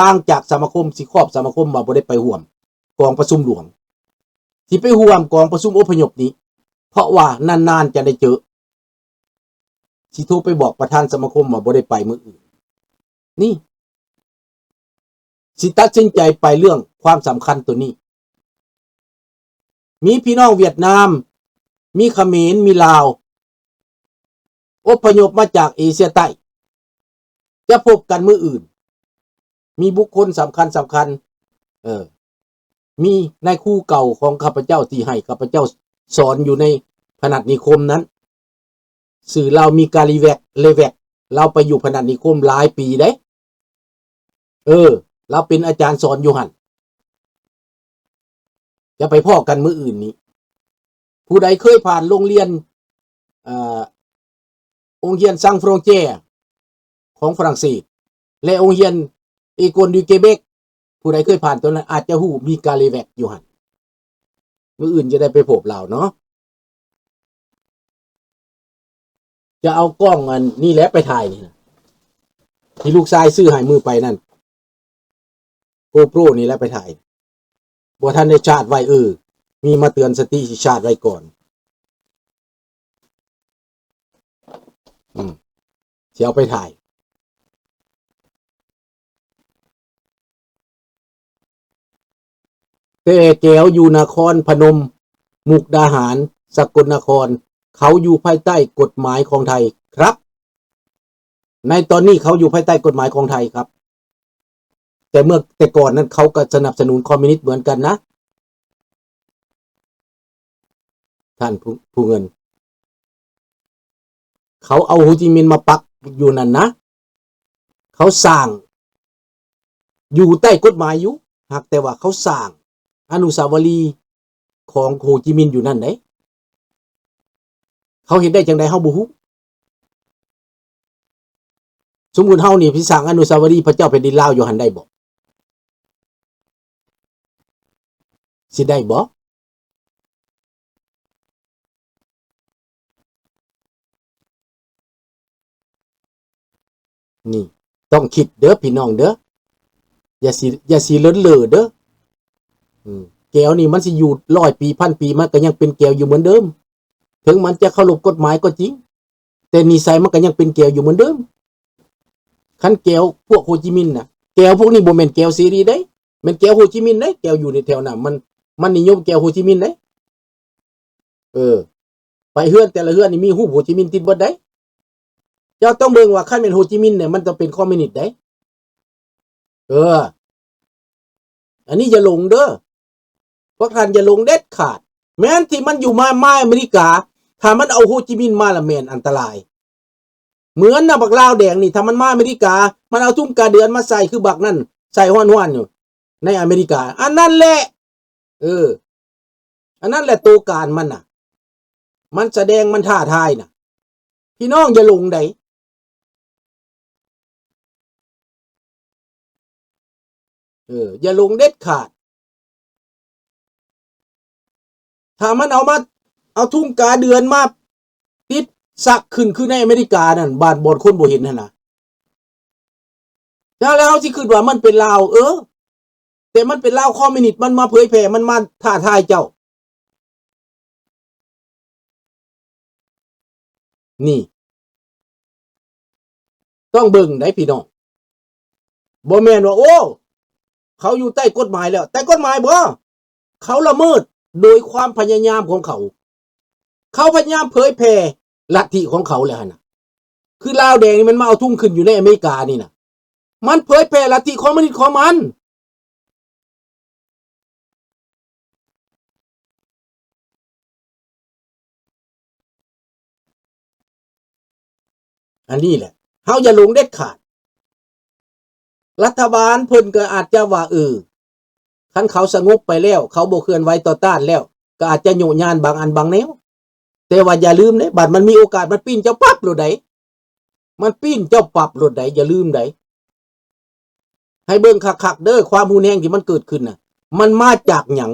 ຕ່າງຈາກສະມາຄົມ ຊິຄອບສະມາຄົມວ່າບໍ່ໄດ້ໄປຮ່ວມກອງປະຊຸມຫຼວງ ຊິໄປຮ່ວມກອງປະຊຸມອົບພະຍົບນີ້ ເພາະວ່ານານໆຈະໄດ້ເຈີ. ຊິໂທໄປບອກປະທານສະມາຄົມວ່າບໍ່ໄດ້ໄປມື້ອື່ນ ນີ້ ຊິຕັດສິນໃຈໄປເລື່ອງຄວາມສຳຄັນໂຕນີ້. ມີພີ່ນ້ອງຫວຽດນາມ, ມີຂະເໝນ, ມີລາວ ອົບພະຍົບມາຈາກເອເຊຍໃຕ້ ຈະພົບກັນມື້ອື່ນ. ມີບຸກຄົນສຳຄັນ, ສຳຄັນ ເອີ ມີນາຍຄູເກົ່າຂອງຂ້າພະເຈົ້າທີ່ໃຫ້ຂ້າພະເຈົ້າສອນຢູ່ໃນພະນັດນິຄົມນັ້ນ ຊື່ລາວມີກາລີແວັກ ເລແວັກ ລາວໄປຢູ່ພະນັດນິຄົມຫຼາຍປີເດ້. ເອີ ລາວເປັນອາຈານສອນຢູ່ຫັ້ນ. ຈະໄປພໍ້ກັນມື້ອື່ນນີ້. ຜູ້ໃດເຄີຍຜ່ານໂຮງຮຽນ ເອີ ໂຮງຮຽນ Sans Frontières ຂອງຝຣັ່ງເສດ ແລະ ໂຮງຮຽນ École du Québec ຜູ້ໃດເຄີຍຜ່ານຕົວນັ້ນອາດຈະຮູ້ ມີກາລີແວັກຢູ່ຫັ້ນ. ມື້ອື່ນຈະໄດ້ໄປພົບລາວເນາະ. ຈະເອົາກ້ອງອັນນີ້ແຫຼະໄປຖ່າຍນີ້ນະ ທີ່ລູກຊາຍຊື້ໃຫ້ມື້ໄປນັ້ນ GoPro ນີ້ແຫຼະໄປຖ່າຍ. ບໍ່ທັນໄດ້ຊາດໄວ້ ເອີ ມີມາເຕືອນສະຕິ ຊິຊາດໄວ້ກ່ອນ. ອືມ ຊິເອົາໄປຖ່າຍ. ແຕ່ແກວຢູ່ນະຄອນພະນົມ, ມຸກດາຫານ, ສະກົນນະຄອນ ເຂົາຢູ່ພາຍໃຕ້ກົດໝາຍຂອງໄທຄັບ. ໃນຕອນນີ້ເຂົາຢູ່ພາຍໃຕ້ກົດໝາຍຂອງໄທຄັບ. ແຕ່ເມື່ອ ແຕ່ກ່ອນນັ້ນເຂົາກໍສະໜັບສະໜູນຄອມມິວນິດເໝືອນກັນນະ. ທ່ານຜູ້ ຜູ້ເງິນ ເຂົາເອົາໂຮຈິມິນມາປັກຢູ່ນັ້ນນະ. ເຂົາສ້າງຢູ່ໃຕ້ກົດໝາຍຢູ່ ຫາກແຕ່ວ່າເຂົາສ້າງອະນຸສາວະລີຂອງໂຮຈິມິນຢູ່ນັ້ນເດ້. ເຂົາເຮັດໄດ້ຈັ່ງໃດເຮົາບໍ່ຮູ້. ສົມມຸດເຮົານີ້ໄປສ້າງອະນຸສາວະລີພະເຈົ້າແຜ່ນດິນລາວຢູ່ຫັ້ນໄດ້ບໍ່? ຊິໄດ້ບໍ່? ນີ້ ຕ້ອງຄິດເດີ້ພີ່ນ້ອງເດີ້. ຢ່າຊິ ຢ່າຊິເລີນເລີເດີ້. ອືມ ແກວນີ້ມັນຊິຢູ່ຮ້ອຍປີ ພັນປີ ມັນກໍຍັງເປັນແກວຢູ່ເໝືອນເດີມ. ເຖິງມັນຈະເຄົາລົບກົດໝາຍກໍຈິງ ແຕ່ນິໄສມັນກໍຍັງເປັນແກວຢູ່ເໝືອນເດີມ. ຄັນແກວພວກໂຮຈິມິນນະ ແກວພວກນີ້ບໍ່ແມ່ນແກວເສລີເດ້ ແມ່ນແກວໂຮຈິມິນເດ້. ແກວຢູ່ໃນແຖວນັ້ນ ມັນ ມັນນິຍົມແກວໂຮຈິມິນເດ້. ເອີ ໄປເຮືອນແຕ່ລະເຮືອນນີ້ມີຮູບໂຮຈິມິນຕິດເບິດເດ້. ເຈົ້າຕ້ອງເບິ່ງວ່າຄັນແມ່ນໂຮຈິມິນນີ້ ມັນຕ້ອງເປັນຄອມມິວນິດເດ້. ເອີ ອັນນີ້ຢ່າຫຼົງເດີ້. ພວກທ່ານຢ່າຫຼົງເດັດຂາດ. ແມ່ນທີ່ມັນຢູ່ມາ ມາອາເມລິກາ ຖ້າມັນເອົາໂຮຈິມິນມາລະແມ່ນອັນຕະລາຍ. ເໝືອນນະບັກລາວແດງນີ້ ຖ້າມັນມາອາເມລິກາ ມັນເອົາທຸງກາເດືອນມາໃສ່ ຄືບັກນັ້ນໃສ່ຮ້ອນໆຢູ່ໃນອາເມລິກາ ອັນນັ້ນແຫຼະ. ເອີ ອັນນັ້ນແຫຼະໂຕການມັນນະ ມັນສະແດງ ມັນທ້າທາຍນະ. ພີ່ນ້ອງຢ່າຫຼົງໃດ. ເອີ ຢ່າຫຼົງເດັດຂາດ. ຖ້າມັນເອົາມາ ເອົາທຸງກາເດືອນມາຕິດສັກຂຶ້ນ ຄືໃນອາເມລິການັ້ນ ບ້ານບ່ອນຄົນບໍ່ເຫັນຫັ້ນນະ ຈັ່ງແລ້ວເຮົາຊິຄິດວ່າມັນເປັນລາວ. ເອີ ແຕ່ມັນເປັນລາວຄອມມິວນິດ ມັນມາເຜີຍແຜ່ ມັນມາທ້າທາຍເຈົ້າ. ນີ້ ຕ້ອງເບິ່ງໄດ໋ພີ່ນ້ອງ. ບໍ່ແມ່ນວ່າ ໂອ້ ເຂົາຢູ່ໃຕ້ກົດໝາຍແລ້ວ. ໃຕ້ກົດໝາຍບໍ່? ເຂົາລະເມີດໂດຍຄວາມພະຍາຍາມຂອງເຂົາ. ເຂົາພະຍາຍາມເຜີຍແຜ່ລັດທິຂອງເຂົາແລ້ວຫັ້ນນະ. ຄືລາວແດງນີ້ມັນມາເອົາທຸງຂຶ້ນຢູ່ໃນອາເມລິການີ້ນະ. ມັນເຜີຍແຜ່ລັດທິຄອມມິວນິດຂອງມັນ. ອັນນີ້ແຫຼະ ເຮົາຢ່າຫຼົງເດັດຂາດ. ລັດຖະບານເພິ່ນກໍອາດຈະວ່າ ເອີ ຄັນເຂົາສະຫງົບໄປແລ້ວ ເຂົາບໍ່ເຄື່ອນໄຫວຕໍ່ຕ້ານແລ້ວ ກໍອາດຈະໂຍະຍານບາງອັນບາງແນວ. ແຕ່ວ່າຢ່າລືມເດ້ ບັດມັນມີໂອກາດ ມັນປີ້ນເຈົ້າປັບໂລດໃດ໋. ມັນປີ້ນເຈົ້າປັບໂລດໃດ໋ ຢ່າລືມໃດ໋. ໃຫ້ເບິ່ງຄັກໆເດີ້ ຄວາມຮຸນແຮງທີ່ມັນເກີດຂຶ້ນນະ ມັນມາຈາກຫຍັງ?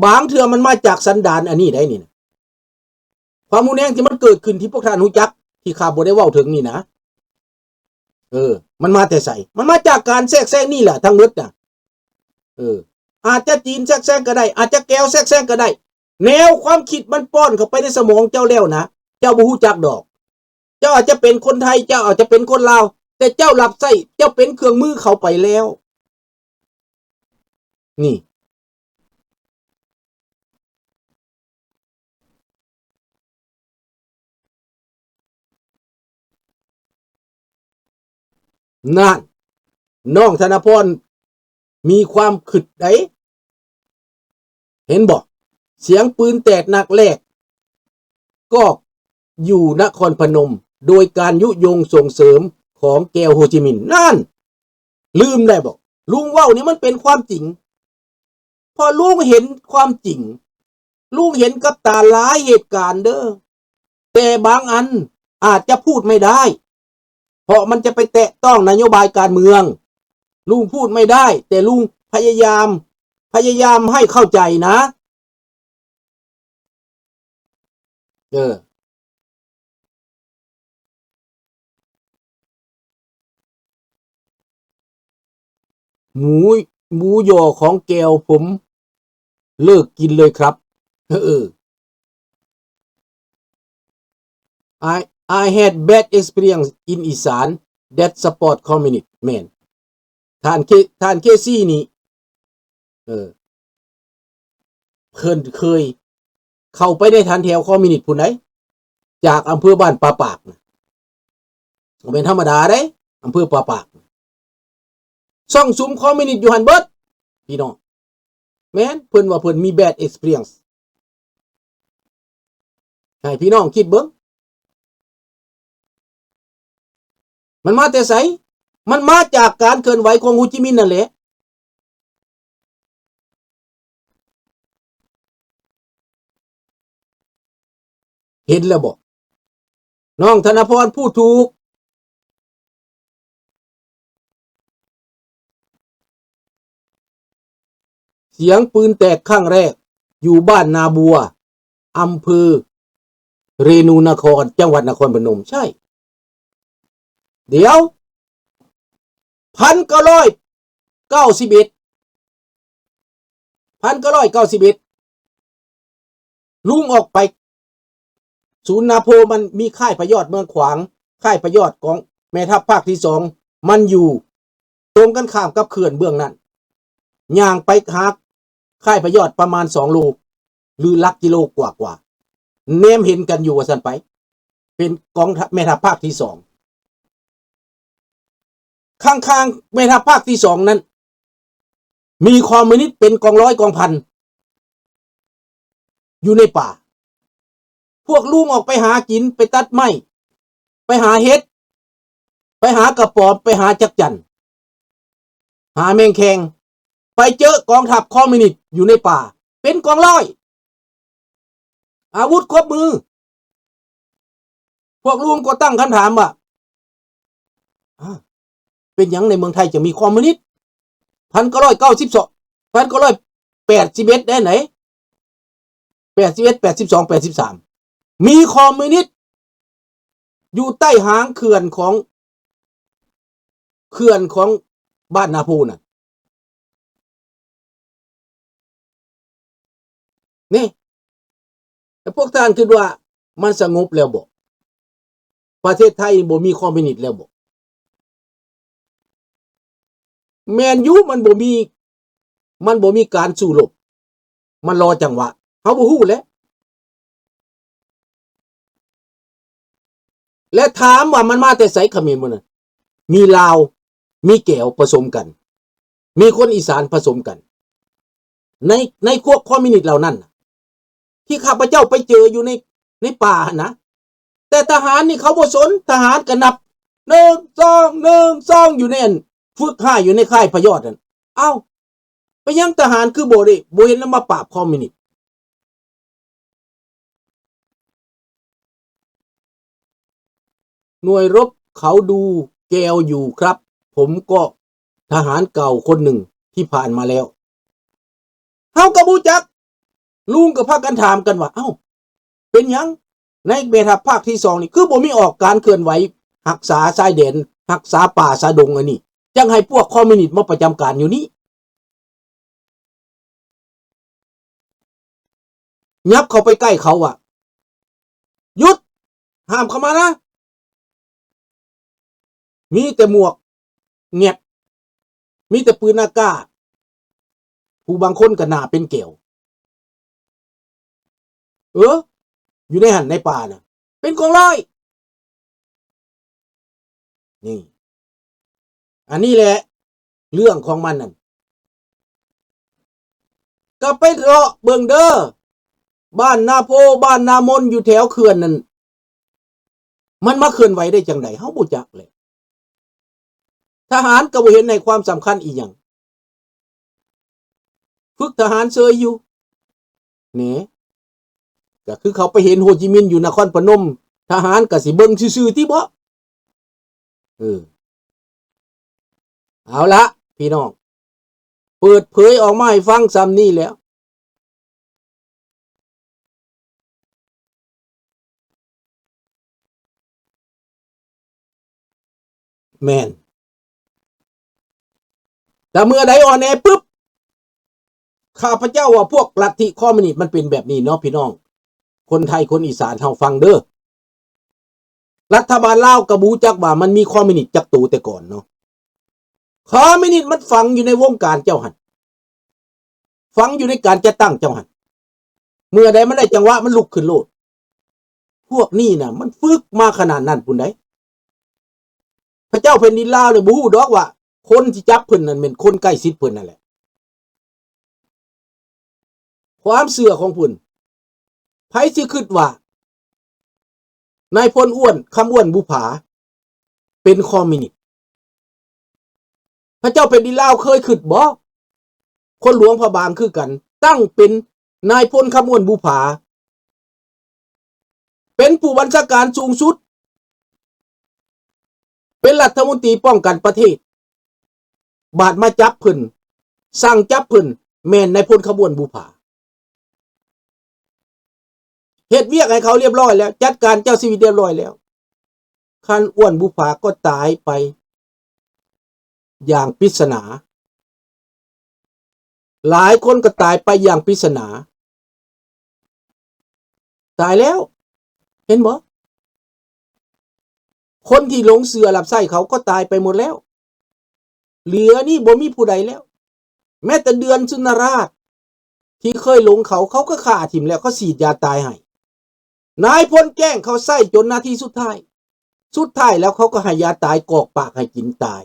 ບາງເທື່ອມັນມາຈາກສັນດານອັນນີ້ໃດ໋ນີ້ນະ. ຄວາມຮຸນແຮງທີ່ມັນເກີດຂຶ້ນທີ່ພວກທ່ານຮູ້ຈັກ ທີ່ຂ້າບໍ່ໄດ້ເວົ້າເຖິງນີ້ນະ ເອີ ມັນມາແຕ່ໃສ? ມັນມາຈາກການແຊກແຊງນີ້ແຫຼະທັງໝົດນະ. ເອີ ອາດຈະຈີນແຊກແຊງກໍໄດ້, ອາດຈະແກວແຊກແຊງກໍໄດ້. ແນວຄວາມຄິດມັນປ້ອນເຂົ້າໄປໃນສະໝອງເຈົ້າແລ້ວນະ, ເຈົ້າບໍ່ຮູ້ຈັກດອກ. ເຈົ້າອາດຈະເປັນຄົນໄທ, ເຈົ້າອາດຈະເປັນຄົນລາວ, ແຕ່ເຈົ້າຮັບໃຊ້, ເຈົ້າເປັນເຄື່ອງມືເຂົາໄປແລ້ວ. ນີ້ ນັ້ນ ນ້ອງທະນະພອນມີຄວາມຄິດໃດ ເຫັນບໍ່? ສຽງປືນແຕກນັດແລກ ກໍຢູ່ນະຄອນພະນົມ ໂດຍການຍຸຍົງສົ່ງເສີມຂອງແກວໂຮຈິມິນ. ນັ້ນ ລືມໄດ້ບໍ່? ລຸງເວົ້ານີ້ມັນເປັນຄວາມຈິງ. ເພາະລຸງເຫັນຄວາມຈິງ, ລຸງເຫັນກັບຕາຫຼາຍເຫດການເດີ້. ແຕ່ບາງອັນອາດຈະພູດໄມ່ໄດ້ ເພາະມັນຈະໄປແຕະຕ້ອງນະໂຍບາຍການເມືອງ. ລຸງພູດໄມ່ໄດ້, ແຕ່ລຸງພະຍາຍາມ, ພະຍາຍາມໃຫ້ເຂົ້າໃຈນະ. ເອີ ໝູ ໝູຢໍຂອງແກວ ຜົມເລີກກິນເລີຍຄັບ. ເອີ I I had bad experience in Isan that support communist. ແມ່ນ ທ່ານເຄ ທ່ານເຄຊີນີ້ ເອີ ເພິ່ນເຄີຍເຂົ້າໄປໃນຖັນແຖວຄອມມິວນິດພຸ້ນໃດ ຈາກອຳເພີບ້ານປ່າປາກນະ. ບໍ່ແມ່ນທຳມະດາເດ້ ອຳເພີປ່າປາກ. ຊ່ອງສຸມຄອມມິວນິດຢູ່ຫັ້ນເບິດ ພີ່ນ້ອງ. ແມ່ນ ເພິ່ນວ່າເພິ່ນມີ bad experience. ໃຫ້ພີ່ນ້ອງຄິດເບິ່ງ ມັນມາແຕ່ໃສ? ມັນມາຈາກການເຄື່ອນໄຫວຂອງໂຮຈິມິນນັ້ນແຫຼະ. ເຫັນແລ້ວບໍ່? ນ້ອງທະນະພອນ ຜູ້ຖືກ ສຽງປືນແຕກຄັ້ງແລກຢູ່ບ້ານນາບົວ ອຳເພີເຣນູນະຄອນ ຈັງຫວັດນະຄອນພະນົມ. ໃຊ່ ດຽວ ພັນເກົ້າຮ້ອຍເກົ້າສິບເອັດ ພັນເກົ້າຮ້ອຍເກົ້າສິບເອັດ ລຸງອອກໄປສູນນາໂພ ມັນມີຄ້າຍພະຍອດເມືອງຂວາງ, ຄ້າຍພະຍອດຂອງແມ່ທັບພາກທີສອງ ມັນຢູ່ ຕົງກັນຂ້າມກັບເຂື່ອນເບື້ອງນັ້ນ. ຍ່າງໄປຫາຄ້າຍພະຍອດປະມານສອງໂລ ຫຼື ຫຼັກກິໂລກວ່າໆ ແນມເຫັນກັນຢູ່ວ່າຊັ້ນໄປ. ເປັນກອງທັບ ແມ່ທັບພາກທີສອງ. ຂ້າງໆ ແມ່ທັບພາກທີສອງນັ້ນ ມີຄອມມິວນິດເປັນກອງຮ້ອຍກອງພັນ ຢູ່ໃນປ່າ. ພວກລຸງອອກໄປຫາກິນ, ໄປຕັດໄມ້, ໄປຫາເຫັດ, ໄປຫາກະປອມ, ໄປຫາຈັກຈັ່ນ, ຫາແມງແຄງ, ໄປເຈີກອງທັບຄອມມິວນິດຢູ່ໃນປ່າ ເປັນກອງຮ້ອຍ ອາວຸດຄົບມື. ພວກລຸງກໍຕັ້ງຄຳຖາມວ່າ ອາ ເປັນຫຍັງໃນເມືອງໄທຈະມີຄອມມິວນິດ? ພັນເກົ້າຮ້ອຍເກົ້າສິບສອງ ພັນເກົ້າຮ້ອຍແປດສິບເອັດ ໄດ້ໃດ ແປດສິບເອັດ ແປດສິບສອງ ແປດສິບສາມ ມີຄອມມິວນິດຢູ່ໃຕ້ຫາງເຂື່ອນຂອງ ເຂື່ອນຂອງບ້ານນາໂພນັ້ນ. ນີ້ ແລ້ວພວກທ່ານຄິດວ່າມັນສະຫງົບແລ້ວບໍ? ປະເທດໄທບໍ່ມີຄອມມິວນິດແລ້ວບໍ? ແມ່ນຢູ່ ມັນບໍ່ມີ ມັນບໍ່ມີການສູ້ລົບ ມັນລໍຈັງຫວະ ເຮົາບໍ່ຮູ້ແຫຼະ. ແລະ ຖາມວ່າມັນມາແຕ່ໃສຂະເໝນໝົດນະ? ມີລາວ ມີແກວປະສົມກັນ ມີຄົນອີສານປະສົມກັນ ໃນ ໃນພວກຄອມມິວນິດເຫຼົ່ານັ້ນນະ ທີ່ຂ້າພະເຈົ້າໄປເຈີຢູ່ໃນ ໃນປ່າຫັ້ນນະ. ແຕ່ທະຫານນີ້ເຂົາບໍ່ສົນ ທະຫານກໍນັບ ໜຶ່ງ ສອງ ໜຶ່ງ ສອງ ຢູ່ໃນອັນຝຶກຮ້າຍຢູ່ໃນຄ້າຍພະຍອດຫັ້ນ. ເອົ້າ ເປັນຫຍັງທະຫານຄືບໍ່ໄດ້ ບໍ່ເຫັນນຳມາປາບຄອມມິວນິດ? ໜ່ວຍລົບເຂົາດູແກວຢູ່ຄັບ ຜົມກໍທະຫານເກົ່າຄົນໜຶ່ງທີ່ຜ່ານມາແລ້ວ. ເຮົາກໍບໍ່ຮູ້ຈັກ ລຸງກໍພາກັນຖາມກັນວ່າ ເອົ້າ ເປັນຫຍັງໃນແມ່ທັບພາກທີສອງນີ້ ຄືບໍ່ມີອອກການເຄື່ອນໄຫວຮັກສາຊາຍແດນ ຮັກສາປ່າສາດົງອັນນີ້ ຈັ່ງໃຫ້ພວກຄອມມິວນິດມາປະຈຳການຢູ່ນີ້. ຫຍັບເຂົ້າໄປໃກ້ເຂົາວ່າ ຢຸດ! ຫ້າມເຂົ້າມານະ! ມີແຕ່ໝວກແງບ ມີແຕ່ປືນອາກາດ ຜູ້ບາງຄົນກໍໜ້າເປັນແກວ. ເອີ ຢູ່ໃນຫັ້ນໃນປ່ານະ ເປັນກອງຮ້ອຍ. ນີ້ ອັນນີ້ແຫຼະເລື່ອງຂອງມັນນັ້ນ ກໍໄປເລາະເບິ່ງເດີ ບ້ານນາໂພ ບ້ານນາມົນ ຢູ່ແຖວເຂື່ອນນັ້ນ ມັນມາເຄື່ອນໄຫວໄດ້ຈັ່ງໃດ ເຮົາບໍ່ຈັກແຫຼະ. ທະຫານກໍບໍ່ເຫັນໃຫ້ຄວາມສຳຄັນອີ່ຫຍັງ ຝຶກທະຫານເຊີຍຢູ່ ແໜ ກໍຄືເຂົາໄປເຫັນໂຮຈິມິນຢູ່ນະຄອນພະນົມ ທະຫານກໍຊິເບິ່ງຊື່ໆຕິເບາະ. ເອີ ເອົາລະ ພີ່ນ້ອງ ເປີດເຜີຍອອກມາໃຫ້ຟັງສ່ຳນີ້ແລ້ວ. ແມ່ນ ແຕ່ເມື່ອໃດອ່ອນແອປຶບ ຂ້າພະເຈົ້າວ່າພວກລັດທິຄອມມິວນິດມັນເປັນແບບນີ້ເນາະ ພີ່ນ້ອງ ຄົນໄທ ຄົນອີສານ ເຮົາຟັງເດີ. ລັດຖະບານລາວກໍບໍ່ຮູ້ຈັກວ່າມັນມີຄອມມິວນິດຈັກໂຕແຕ່ກ່ອນເນາະ. ຄອມມິວນິດມັນຝັງຢູ່ໃນວົງການເຈົ້າຫັ້ນ ຝັງຢູ່ໃນການຈັດຕັ້ງເຈົ້າຫັ້ນ ເມື່ອໃດມັນໄດ້ຈັງຫວະ ມັນລຸກຂຶ້ນໂລດ. ພວກນີ້ນະ ມັນຝຶກມາຂະໜາດນັ້ນພຸ້ນໃດ໋. ພະເຈົ້າແຜ່ນດິນລາວນີ້ບໍ່ຮູ້ດອກວ່າ ຄົນທີ່ຈັບເພິ່ນນັ້ນແມ່ນຄົນໃກ້ຊິດເພິ່ນນັ້ນແຫຼະ. ຄວາມເຊື່ອຂອງເພິ່ນ ໃຜຊິຄິດວ່າ ນາຍພົນອ້ວນ ຄຳອ້ວນບຸຜາ ເປັນຄອມມິວນິດ? ພະເຈົ້າແຜ່ນດິນລາວເຄີຍຄິດບໍ່? ຄົນຫຼວງພະບາງຄືກັນ ຕັ້ງເປັນນາຍພົນຄຳອ້ວນບຸຜາ ເປັນຜູ້ບັນຊາການສູງສຸດ ເປັນລັດຖະມົນຕີປ້ອງກັນປະເທດ ບາດມາຈັບເພິ່ນ ສັ່ງຈັບເພິ່ນ ແມ່ນນາຍພົນຂະບວນບຸຜາ ເຮັດວຽກໃຫ້ເຂົາລຽບຮ້ອຍແລ້ວ ຈັດການເຈົ້າຊີວິດລຽບຮ້ອຍແລ້ວ. ຄັນອ້ວນບຸຜາກໍຕາຍໄປຢ່າງປິດສະໜາ ຫຼາຍຄົນກໍຕາຍໄປຢ່າງປິດສະໜາ. ຕາຍແລ້ວ ເຫັນບໍ່? ຄົນທີ່ຫຼົງເຊື່ອຮັບໃຊ້ເຂົາກໍຕາຍໄປໝົດແລ້ວ ເຫຼືອນີ້ບໍ່ມີຜູ້ໃດແລ້ວ. ແມ້ແຕ່ເດືອນສຸນນະລາດທີ່ເຄີຍຫຼົງເຂົາ ເຂົາກໍຂ້າຖິ້ມແລ້ວ ເຂົາສີດຢາຕາຍໃຫ້. ນາຍພົນແກ້ງເຂົາໃຊ້ຈົນນາທີສຸດທ້າຍ ສຸດທ້າຍແລ້ວເຂົາກໍໃຫ້ຢາຕາຍກອກປາກໃຫ້ກິນຕາຍ.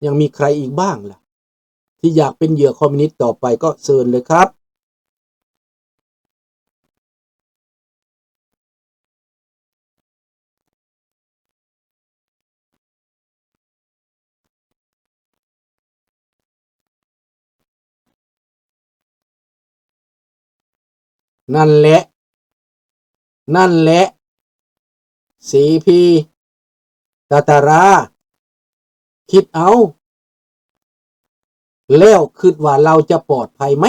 ຍັງມີໃຄອີກບ້າງລະ ທີ່ຢາກເປັນເຫຍື່ອຄອມມິວນິດຕໍ່ໄປ ກໍເຊີນເລີຍຄັບ. ນັ້ນແຫຼະ ນັ້ນແຫຼະ ສີພີ ຕາຕາຣາ ຄິດເອົາ ແລ້ວຄິດວ່າລາວຈະປອດໄພໄໝ?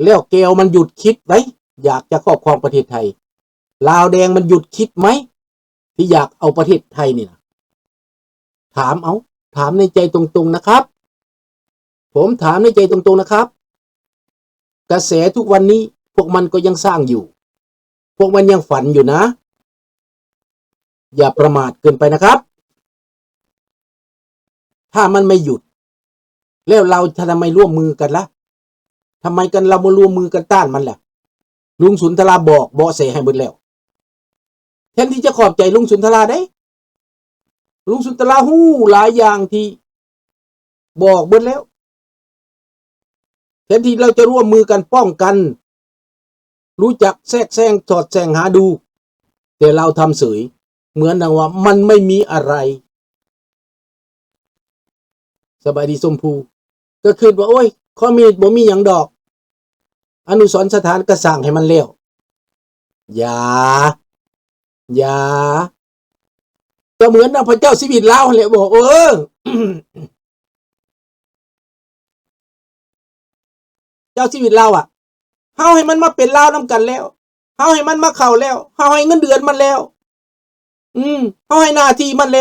ແລ້ວແກວມັນຢຸດຄິດໄດ໋ ຢາກຈະຄອບຄອງປະເທດໄທ. ລາວແດງມັນຢຸດຄິດໄໝ ທີ່ຢາກເອົາປະເທດໄທນີ້ນະ? ຖາມເອົາ ຖາມໃນໃຈຕົງໆນະຄັບ ຜົມຖາມໃນໃຈຕົງໆນະຄັບ. ກະແສທຸກວັນນີ້ພວກມັນກໍຍັງສ້າງຢູ່ ພວກມັນຍັງຝັນຢູ່ນະ ຢ່າປະໝາດເກີນໄປນະຄັບ. ຖ້າມັນໄມ່ຢຸດ ແລ້ວເຮົາຈະທຳໄມຮ່ວມມືກັນລະ? ທຳໄມກັນເຮົາບໍ່ຮ່ວມມືກັນຕ້ານມັນລະ? ລຸງສຸນທະລາບອກເບາະແສໃຫ້ເບິດແລ້ວ. ແທນທີ່ຈະຂອບໃຈລຸງສຸນທະລາເດ້ ລຸງສຸນທະລາຮູ້ຫຼາຍຢ່າງທີ່ບອກເບິດແລ້ວ. ແທນທີ່ເຮົາຈະຮ່ວມມືກັນປ້ອງກັນ ຮູ້ຈັກແຊກແຊງສອດແຊງຫາດູ ແຕ່ເຮົາທຳເສີຍ ເໝືອນດັ່ງວ່າມັນໄມ່ມີອະໄລ. ສະບາຍດີຊົມພູ ກໍຄິດວ່າ ໂອ້ຍ ຄອມມິວນິດບໍ່ມີຫຍັງດອກ ອະນຸສອນສະຖານກໍສ້າງໃຫ້ມັນແລ້ວ. ຢ່າ ຢ່າ ກໍເໝືອນດັ່ງພະເຈົ້າຊີວິດລາວຫັ້ນແຫຼະ ບອກ ເອີ ເຈົ້າຊີວິດລາວອະ ເຮົາໃຫ້ມັນມາເປັນລາວນຳກັນແລ້ວ ເຮົາໃຫ້ມັນມາເຂົ້າແລ້ວ ເຮົາໃຫ້ເງິນເດືອນມັນແລ້ວ ອືມ ເຮົາໃຫ້ໜ້າທີ່ມັນແລ້ວ